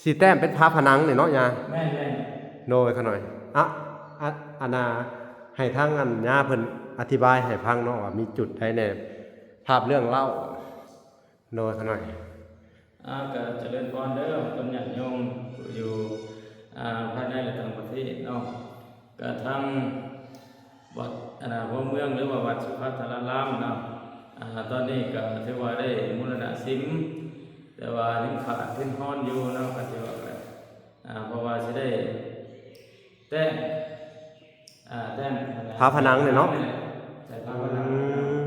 ຊິແຕ້ມເປັນຝາຜະໜັງນີ້ເນາະ ຍາ ແມ່ນໆ ໂດຍ ຂະນ້ອຍ ອະ ອະ ອັນນ່າ ໃຫ້ທາງອັນຍາເພິ່ນອະທິບາຍໃຫ້ຟັງເນາະ ວ່າມີຈຸດໃດແດ່ ພາບເລື່ອງເລົ່າ ໂດຍ ຂະນ້ອຍ ອ່າ ກໍຈະເລີນພອນເດີ ເພິ່ນຍາດໂຍມຢູ່ ອ່າ ພາຍໃນ ແລະ ຕ່າງປະເທດເນາະ ກະທັງວັດ ອັນນ່າ ຫົວເມືອງ ຫຼືວ່າວັດສຸພັດທະລາລາມເນາະ ອ່າ ຕອນນີ້ກະຖືວ່າໄດ້ບູລະນະສິມ ແຕ່ວ່າຍັງຂາດທຶນຮອນຢູ່ເນາະ ກະຖືວ່າ ອ່າ ເພາະວ່າຊິໄດ້ແຕ້ມ ອ່າ ແຕ້ມ ອ່າ ຝາຜະໜັງນີ້ເນາະ ໃສ່ຝາຜະໜັງ ອືມ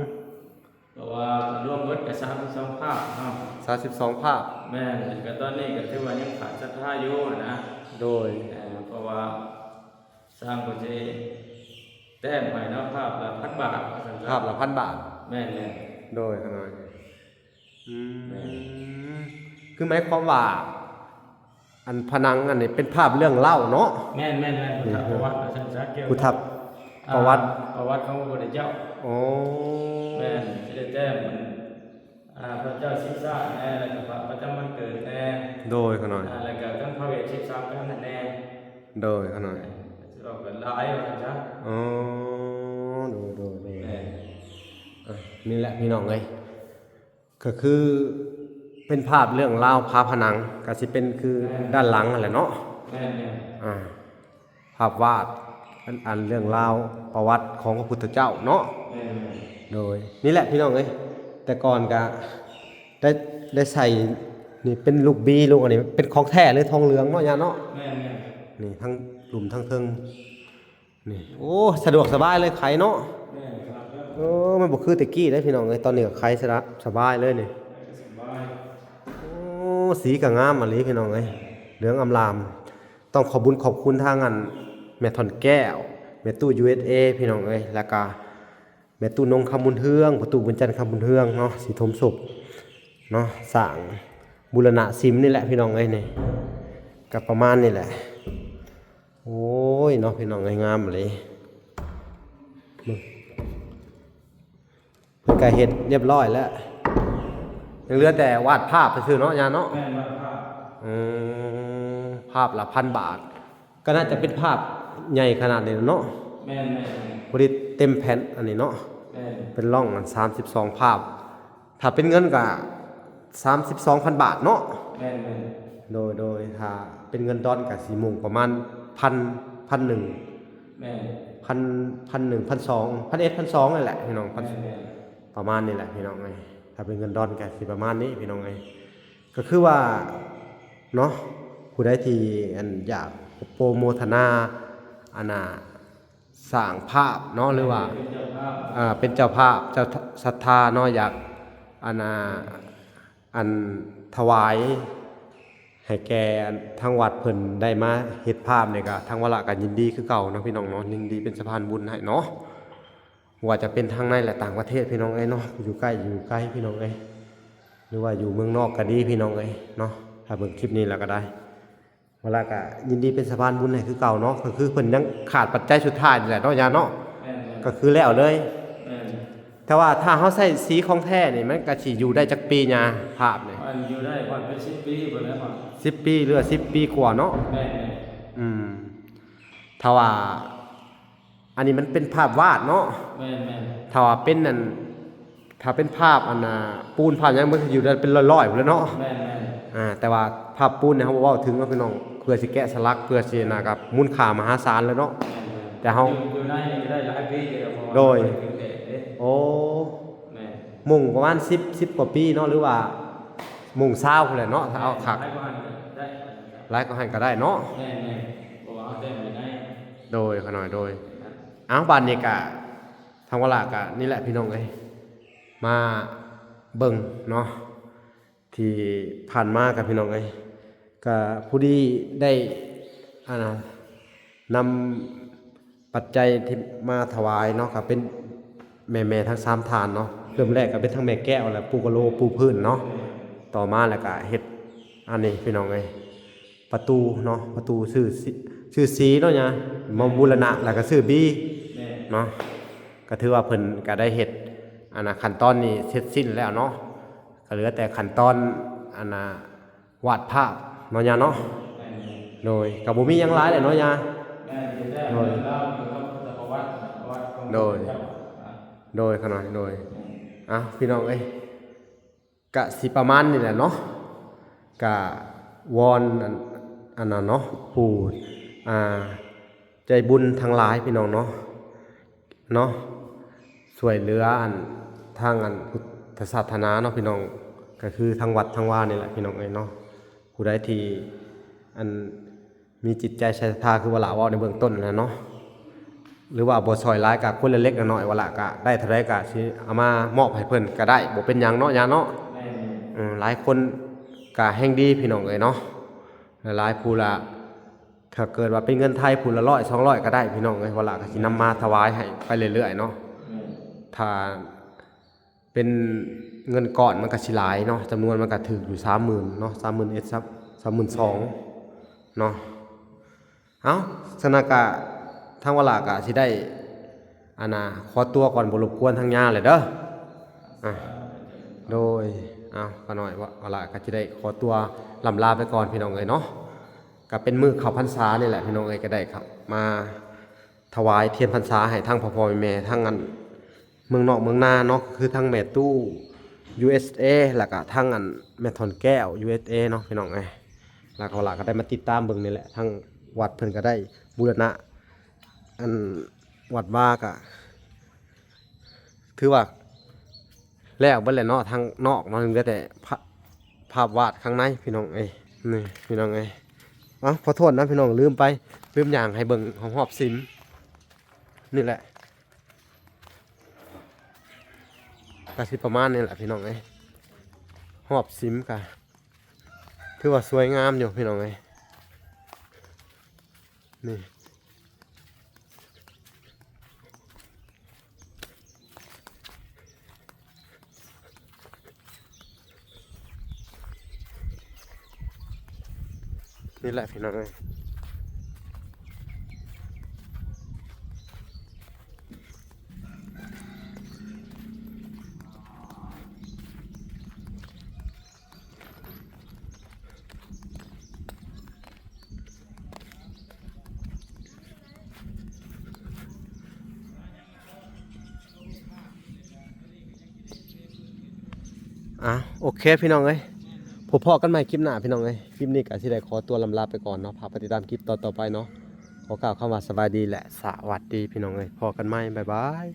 ເພາະວ່າລວມເບິດກໍສາມສິບສອງພາບເນາະ ສາມສິບສອງພາບ ແມ່ນ ກໍຕອນນີ້ກໍຖືວ່າຍັງຂາດສັດທາຢູ່ນະ ໂດຍ ເອີ ເພາະວ່າຊ່າງເພິ່ນຊິແຕ້ມໃຫ້ເນາະ ພາບລະພັນບາດ ວ່າຊັ້ນຊະ ພາບລະພັນບາດ ແມ່ນໆ ໂດຍ ຂະນ້ອຍ ອືມ ແມ່ນ ຄືໝາຍຄວາມວ່າ ອັນຜະໜັງອັນນີ້ເປັນພາບເລື່ອງເລົ່າເນາະ ແມ່ນໆໆ ພຸດທະປະຫວັດວ່າຊັ້ນຊະ ກ່ຽວກັບ ພຸດທະປະຫວັດ ອ່າ ປະຫວັດຂອງພະພຸດທະເຈົ້າ ໂອ້ ແມ່ນ ຊິໄດ້ແຕ້ມ ອ່າ ພະເຈົ້າສິບຊາດແດ່ ແລ້ວກໍພະປະຈຳວັນເກີດແດ່ ໂດຍ ຂະນ້ອຍ ອ່າ ແລ້ວກໍທັງພະເວດສິບສາມກັນນັ້ນແດ່ ໂດຍ ຂະນ້ອຍ ເວົ້າກັນຫຼາຍວ່າຊັ້ນຊະ ອໍ ໂດຍໆ ແມ່ນ ແມ່ນ ອ່ະ ນີ້ແຫຼະ ພີ່ນ້ອງເອີຍ ກໍຄືເປັນພາບເລື່ອງລາວຝາຜະໜັງ ກໍຊິເປັນຄື ແມ່ນ ດ້ານຫຼັງຫັ້ນແຫຼະເນາະ ແມ່ນໆ ອ່າ ພາບວາດ ອັນ ອັນເລື່ອງລາວປະຫວັດຂອງພະພຸດທະເຈົ້າເນາະ ແມ່ນໆ ໂດຍ ນີ້ແຫຼະພີ່ນ້ອງເອີຍ ແຕ່ກ່ອນກະໄດ້ ໄດ້ໃສ່ ນີ້ເປັນລູກບີ ລູກອັນນີ້ເປັນຂອງແທ້ເລີຍ ທອງເຫຼືອງເນາະ ຍາເນາະ ແມ່ນໆ ນີ້ທັງລຸ່ມທັງເທິງ ນີ້ ໂອ້ ສະດວກສະບາຍເລີຍ ໄຂເນາະ ແມ່ນ ຄັບ ໂອ້ ມັນບໍ່ຄືແຕ່ກີ້ເດ້ພີ່ນ້ອງເອີຍ, ຕອນນີ້ກໍໄຄສະບາຍເລີຍນີ້. ໂອ້ ສີກໍງາມອີ່ຫຼີພີ່ນ້ອງເອີຍ, ເຫຼືອງອຳລາມ. ຕ້ອງຂອບບຸນຂອບຄຸນທາງອັນແມ່ທ່ອນແກ້ວ ແມ່ຕູ້ ຢູເອສເອ ພີ່ນ້ອງເອີຍ, ແລ້ວກະ ແມ່ຕູ້ນົງ ຄຳບຸນເຮືອງ, ພໍ່ຕູ້ບຸນຈັນ ຄຳບຸນເຮືອງເນາະ, ສີຖົມສົບເນາະ, ສ້າງບູລະນະສິມນີ້ແຫຼະພີ່ນ້ອງເອີຍ. ນີ້ກໍປະມານນີ້ແຫຼະ. ໂອ້ຍເນາະ ພີ່ນ້ອງເອີຍ, ງາມອີ່ຫຼີ. ເບິ່ງ ເພິ່ນກໍເຮັດຮຽບຮ້ອຍແລ້ວ, ຍັງເຫຼືອແຕ່ວາດພາບຊື່ໆເນາະ ຍ່າເນາະ. ແມ່ນ ວາດພາບ. ອືມ ພາບລະພັນບາດ. ກໍໜ້າຈະເປັນພາບໃຫຍ່ຂະໜາດນີ້ເນາະ. ແມ່ນໆໆ. ພໍດີເຕັມແຜ່ນອັນນີ້ເນາະ. ແມ່ນ. ເປັນລ່ອງອັນສາມສິບສອງພາບ, ຖ້າເປັນເງິນກໍສາມສິບສອງພັນບາດເນາະ. ແມ່ນໆ. ໂດຍໆ. ຖ້າເປັນເງິນດອນກໍຊິມຸ່ງປະມານພັນ ພັນໜຶ່ງ. ແມ່ນ. ພັນ ພັນໜຶ່ງ ພັນສອງ ພັນເອັດ ພັນສອງນີ້ແຫຼະພີ່ນ້ອງ. ແມ່ນໆ. ປະມານນີ້ແຫຼະພີ່ນ້ອງເອີຍ, ຖ້າເປັນເງິນດອນກໍຊິປະມານນີ້ພີ່ນ້ອງເອີຍ. ກໍຄືວ່າເນາະ ຜູ້ໃດທີ່ອັນຢາກໂປຣໂມທະນາ ອັນນ່າ ສ້າງພາບເນາະ ຫຼືວ່າ ເປັນເຈົ້າພາບ ເອີ ເປັນເຈົ້າພາບ ເຈົ້າສັດທາເນາະ, ຢາກ ອັນນ່າ ອັນຖວາຍໃຫ້ແກ່ທາງວັດເພິ່ນໄດ້ມາເຮັດພາບນີ້ ກໍທາງວະລະກໍຍິນດີຄືເກົ່າເນາະ ພີ່ນ້ອງເນາະ, ຍິນດີເປັນສະພານບຸນໃຫ້ເນາະ. ບໍ່ວ່າຈະເປັນທາງໃນ ແລະ ຕ່າງປະເທດ ພີ່ນ້ອງເອີຍເນາະ, ຢູ່ໃກ້ຢູ່ໄກ ພີ່ນ້ອງເອີຍ, ຫຼືວ່າຢູ່ເມືອງນອກກໍດີ ພີ່ນ້ອງເອີຍເນາະ, ຖ້າເບິ່ງຄລິບນີ້ແລ້ວກໍໄດ້ ວະລະກະຍິນດີເປັນສະພານບຸນໃຫ້ຄືເກົ່າເນາະ. ກໍຄືເພິ່ນຍັງຂາດປັດໄຈສຸດທ້າຍນີ້ແຫຼະເນາະ ຍ່າເນາະ. ແມ່ນໆ. ກໍຄືແລ້ວເລີຍ. ແມ່ນ. ແຕ່ວ່າຖ້າເຮົາໃຊ້ສີຂອງແທ້ນີ້ ມັນກໍຊິຢູ່ໄດ້ຈັກປີ ຍ່າ ພາບນີ້? ມັນຢູ່ໄດ້ຮອດເປັນສິບປີພຸ້ນແຫຼະ. ສິບປີ ຫຼືວ່າສິບປີກວ່າເນາະ? ແມ່ນໆ. ອືມ ຖ້າວ່າ ອັນນີ້ມັນເປັນພາບວາດເນາະ. ແມ່ນໆ. ຖ້າວ່າເປັນອັນ ຖ້າເປັນພາບອັນນ່າ ປູນພາບຫຍັງ ມັນກໍຢູ່ໄດ້ເປັນຮ້ອຍໆພຸ້ນແຫຼະເນາະ. ແມ່ນໆ. ອ່າ ແຕ່ວ່າພາບປູນນີ້ເຮົາບໍ່ເວົ້າເຖິງເນາະ ພີ່ນ້ອງ, ເພື່ອຊິແກະສະຫຼັກ ເພື່ອຊິອັນນ່າ ກັບມູນຄ່າມະຫາສານແລ້ວເນາະ. ແມ່ນໆ. ແຕ່ເຮົາ ຢູ່ ຢູ່ໃນນີ້ກໍໄດ້ຫຼາຍປີຢູ່ແລ້ວ ເພາະວ່າ ໂດຍ ມັນບໍ່ໄດ້ຖືກແດດເດ້. ໂອ້ ແມ່ນ. ມຸງປະມານສິບ ສິບກວ່າປີເນາະ ຫຼືວ່າມຸງຊາວພຸ້ນແຫຼະເນາະ ຖ້າເອົາຄັກ. ຫຼາຍກວ່າຫັ້ນກໍໄດ້ ຫຼາຍກວ່າຫັ້ນກໍໄດ້ເນາະ. ແມ່ນໆ. ເພາະວ່າເຮົາແຕ່ງຢູ່ໃນ ໂດຍ ຂະນ້ອຍ ໂດຍ. ເອົາ ບາດນີ້ກະ ທາງວະລະກະນີ້ແຫຼະ ພີ່ນ້ອງເອີຍ, ມາເບິ່ງເນາະ ທີ່ຜ່ານມາກະ ພີ່ນ້ອງເອີຍ ກະພໍດີໄດ້ ອັນນ່າ ນຳປັດໄຈທີ່ມາຖວາຍເນາະ ກະເປັນແມ່ໆທັງສາມທ່ານເນາະ. ເລີ່ມແລກກະເປັນທັງແມ່ແກ້ວ ແລະ ປູກະໂລ ປູພື້ນເນາະ, ຕໍ່ມາແລ້ວກະເຮັດອັນນີ້ ພີ່ນ້ອງເອີຍ ປະຕູເນາະ, ປະຕູຊື່ ຊື່ສີເນາະ ຍ່າ ມາບູລະນະ ແລ້ວກໍຊື່ບີ ແມ່ນ ເນາະ. ກໍຖືວ່າເພິ່ນກໍໄດ້ເຮັດ ອັນນ່າ ຂັ້ນຕອນນີ້ເສັດສິ້ນແລ້ວເນາະ, ກໍເຫຼືອແຕ່ຂັ້ນຕອນ ອັນນ່າ ວາດພາບເນາະ ຍ່າເນາະ. ແມ່ນ ໂດຍ ກໍບໍ່ມີຫຍັງຫຼາຍແຫຼະເນາະ ຍ່າ. ແມ່ນ ໂດຍ ເລື່ອງລາວກ່ຽວກັບພຸດທະປະຫວັດ ປະຫວັດຂອງ ໂດຍ ພະເຈົ້າ ໂດຍ ຂະນ້ອຍ ໂດຍ. ແມ່ນ ອ່ະ ພີ່ນ້ອງເອີຍ ກະຊິປະມານນີ້ແຫຼະເນາະ. ກະວອນ ອັນ ອັນນັ້ນເນາະ ຜູ້ ອ່າ ໃຈບຸນທັງຫຼາຍ ພີ່ນ້ອງເນາະ ເນາະ ຊ່ວຍເຫຼືອ ອັນ ທາງ ອັນ ພຸດທະສາສະໜາເນາະ ພີ່ນ້ອງ, ກະຄືທາງວັດທາງວານີ້ແຫຼະ ພີ່ນ້ອງເອີຍເນາະ. ຜູ້ໃດທີ່ ອັນ ມີຈິດໃຈໃສ່ສັດທາ ຄືວະລະເວົ້າໃນເບື້ອງຕົ້ນຫັ້ນແຫຼະເນາະ, ຫຼືວ່າບໍ່ຊ່ອຍຫຼາຍກະຄົນລະເລັກລະນ້ອຍ ວະລະກະໄດ້ເທົ່າໃດກະຊິເອົາມາມອບໃຫ້ເພິ່ນກະໄດ້ ບໍ່ເປັນຫຍັງເນາະ ຍ່າເນາະ. ແມ່ນ ເອີ ຫຼາຍຄົນກະແຮ່ງດີ ພີ່ນ້ອງເອີຍເນາະ, ຫຼາຍໆຜູ້ລະ ຖ້າເກີດວ່າເປັນເງິນໄທຜູ້ລະຮ້ອຍສອງຮ້ອຍກະໄດ້ ພີ່ນ້ອງເອີຍ, ວະລະກະຊິນຳມາຖວາຍໃຫ້ໄປເລື້ອຍໆເນາະ. ແມ່ນ ຖ້າ ເປັນເງິນກ້ອນມັນກະຊິຫຼາຍເນາະ, ຈຳນວນມັນກະຖືກຢູ່ສາມໝື່ນເນາະ, ສາມໝື່ນເອັດ ສາມ ສາມໝື່ນສອງເນາະ. ເອົ້າ ສະນັ້ນກະທາງວະລະກະຊິໄດ້ ອັນນ່າ ຂໍຕົວກ່ອນ ບໍ່ລົບກວນທາງຍ່າແຫຼະເດີ. ອ່າ ໂດຍ ເອົ້າ ຂ້ານ້ອຍວະ ວະລະກະຊິໄດ້ຂໍຕົວລ່ຳລາໄປກ່ອນ ພີ່ນ້ອງເອີຍເນາະ. ກະເປັນມື້ເຂົ້າພັນສານີ້ແຫຼະ ພີ່ນ້ອງເອີຍ, ກະໄດ້ເຂົ້າມາ ຖວາຍທຽນພັນສາໃຫ້ທັງພໍ່ໆແມ່ໆ ທັງອັນເມືອງນອກເມືອງນາເນາະ, ຄືທັງແມ່ຕູ້ ຢູເອສເອ ແລ້ວກະທັງອັນແມ່ທ່ອນແກ້ວ ຢູເອສເອ ເນາະ ພີ່ນ້ອງເອີຍ. ແລ້ວກໍ ລະກໍໄດ້ມາຕິດຕາມເບິ່ງນີ້ແຫຼະ, ທາງວັດເພິ່ນກໍໄດ້ບູລະນະ ອັນວັດວາກະ ຖືວ່າແລ້ວເບິດແລ້ວເນາະ ທາງນອກເນາະ, ຍັງເຫຼືອແຕ່ພະ ພາບວາດຂ້າງໃນ ພີ່ນ້ອງເອີຍ. ນີ້ ພີ່ນ້ອງເອີຍ, ເອົ້າ ຂໍໂທດນະ ພີ່ນ້ອງ, ລືມໄປ ລືມຍ່າງໃຫ້ເບິ່ງຮອບໆສິມນີ້ແຫຼະ. ກໍຊິປະມານນີ້ແຫຼະພີ່ນ້ອງເອີຍ. ຮອບສິມກໍຖືວ່າສວຍງາມຢູ່ພີ່ນ້ອງເອີຍ. ນີ້ ນີ້ແຫຼະພີ່ນ້ອງເອີຍ. ອ່າ ໂອເຄພີ່ນ້ອງເອີຍ, ພົບພໍ້ກັນໃໝ່ຄລິບໜ້າພີ່ນ້ອງເອີຍ. ຄລິບນີ້ກໍຊິໄດ້ຂໍຕົວລຳລາໄປກ່ອນເນາະ, ຝາກໄປຕິດຕາມຄລິບຕໍ່ໆໄປເນາະ. ຂໍກ່າວຄຳວ່າສະບາຍດີ ແລະ ສະຫວັດດີພີ່ນ້ອງເອີຍ, ພໍ້ກັນໃໝ່ ບາຍບາຍ.